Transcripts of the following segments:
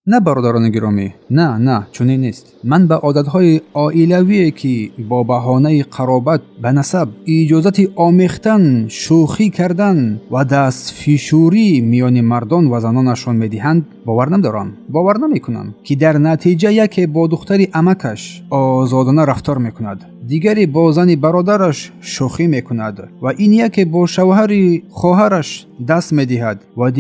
На, бародарони гиромӣ, на, на, чунин нест. Ман ба одатҳои оилавие, ки бо баҳонаи қаробат ба насаб иҷозати омехтан, шӯхӣ кардан ва дастфишурӣ миёни мардон ва занонашон медиҳанд, бовар надорам, бовар намекунам, ки дар натиҷа яке бо духтари амакаш озодона рафтор мекунад, дигаре бо зани бародараш шӯхӣ мекунад ва ин яке бо шавҳари хоҳараш даст медиҳад ва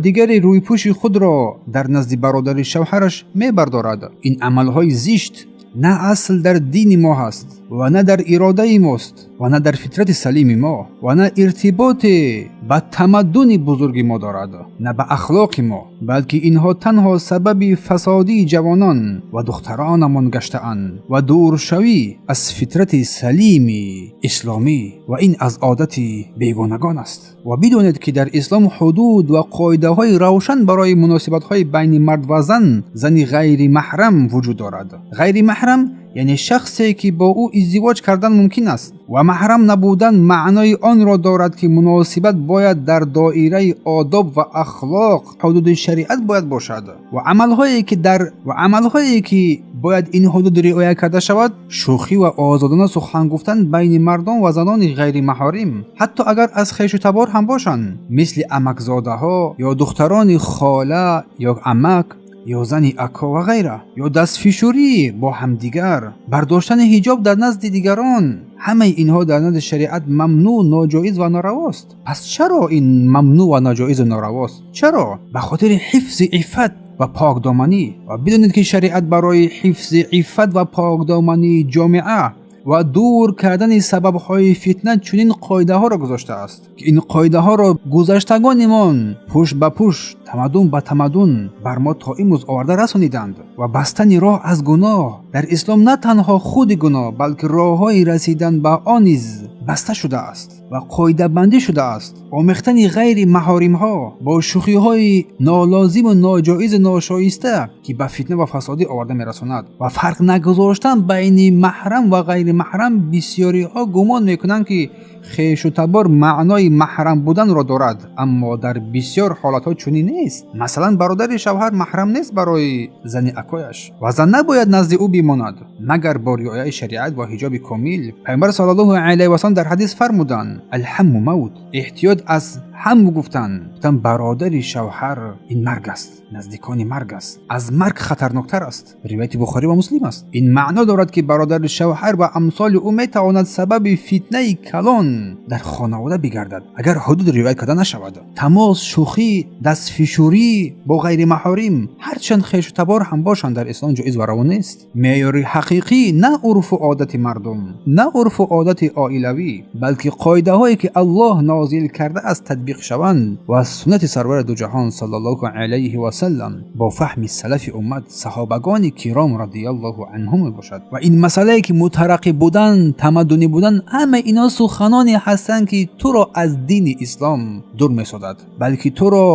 дигаре рӯйпӯши худро дар назди бародари шавҳараш мебардорад. Ин амалҳои зишт на асл дар дини мо ҳаст ва на дар иродаи мост ва на дар фитрати салими мо ва на иртиботе ба тамаддуни бузурги мо дорад, на ба ахлоқи мо, балки инҳо танҳо сабаби фасодии ҷавонон ва духтаронамон гаштаанд ва дуршавӣ аз фитрати салими исломӣ, ва ин аз одати бегонагон аст. Ва бидонед, ки дар ислом ҳудуд ва қоидаҳои равшан барои муносибатҳои байни мард ва зан, зани ғайри маҳрам вуҷуд дорад. Ғайри маҳрам яъне шахсе, ки бо ӯ издивоҷ кардан мумкин аст, ва маҳрам набудан маънои онро дорад, ки муносибат бояд дар доираи одоб ва ахлоқ, ҳудуди шариат бояд бошад. Ва амалҳое, ки бояд ин ҳудуд риоя карда шавад: шӯхӣ ва озодона сухан гуфтан байни мардон ва занони ғайри маҳорим, ҳатто агар аз хешу табор ҳам бошанд, мисли амакзодаҳо ё духтарони хола ё амак ё зани ако ва ғайра, ё дастфишурӣ бо ҳамдигар, бардоштани ҳиҷоб дар назди дигарон. Ҳамаи инҳо дар назди шариат мамнӯъ, ноҷоиз ва норавост. Пас чаро ин мамнӯъ ва ноҷоизу норавост? Чаро? Ба хотири ҳифзи иффат ва покдоманӣ. Ва бидонед, ки шариат барои ҳифзи иффат ва покдомании ҷомеа ва дур кардани сабабҳои фитна чунин қоидаҳоро гузоштааст, ки ин қоидаҳоро гузаштагонимон пушт ба пушт, тамаддун ба тамаддун бар мо то имрӯз оварда расониданд. Ва бастани роҳ аз гуноҳ: дар ислом на танҳо худи гуноҳ, балки роҳҳои расидан ба он низ баста шудааст ва қоидабандӣ шудааст. Омехтани ғайри маҳоримҳо бо шӯхиҳои нолозиму ноҷоизу ношоиста, ки ба фитна ва фасодӣ оварда мерасонад, ва фарқ нагузоштан байни маҳрам ва ғайри маҳрам. Бисёриҳо гумон мекунанд, ки хешу табор маънои маҳрам буданро дорад, аммо дар бисёр ҳолатҳо чунин нест. Масалан, бародари шавҳар маҳрам нест барои зани акояш ва зан набояд назди ӯ бимонад, магар бо риояи шариат ва ҳиҷоби комил. Пайғамбар саллаллоҳу алайҳи васаллам дар ҳадис фармуданд: «Алҳамму мавт». Эҳтиёт аз ҳам гуфтан. Гуфтан, бародари шавҳар ин марг аст, наздикони марг аст, аз марг хатарноктар аст. Ривояти Бухорӣ ва Муслим аст. Ин маъно дорад, ки бародари шавҳар ва амсоли ӯ метавонад сабаби фитнаи калон дар хонавода бигардад, агар ҳудуд риоят карда нашавад. Тамос, шӯхӣ, дастфишурӣ бо ғайри маҳорим, ҳарчанд хешу табор ҳам бошанд, дар ислом ҷоиз ва раво нест. Меъёри ҳақиқӣ на урфу одати мардум, на урфу одати оилавӣ, балки қоидаҳое, ки Аллоҳ нозил кардааст, татбиқ шаванд ва суннати сарвари дуҷаҳон саллаллоҳу алайҳи васаллам бо фаҳми салафи уммат, саҳобагони киром радиаллоҳу анҳум мебошад. Ва ин масъалае, ки мутараққӣ будан, тамаддунӣ будан, ҳама ино суханоне ҳастанд, ки туро аз дини ислом дур месозад, балки туро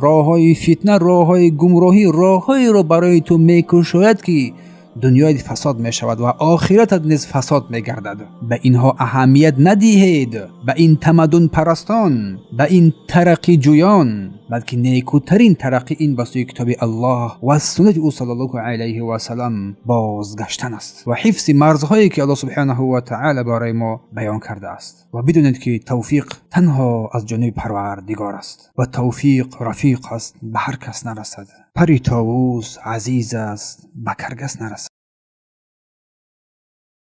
роҳҳои фитна, роҳҳои гумроҳӣ, роҳҳоеро барои ту мекушояд, ки дунёят фасод мешавад ва охиратат низ фасод мегардад. Ба инҳо аҳамият надиҳед, ба ин тамаддунпарастон, ба ин тараққиҷӯён, балки некӯтарин тараққӣ ин ба сӯи китоби Аллоҳ ва суннати ӯ саллаллоҳу алайҳи васалам бозгаштан аст ва ҳифзи марзҳое, ки Аллоҳ субҳанаҳу ва таъала барои мо баён кардааст. Ва бидонед, ки тавфиқ танҳо аз ҷониби Парвардигор аст ва тавфиқ рафиқ аст, ба ҳар кас нарасад. Пари товус азиз аст, ба каргас нарасад.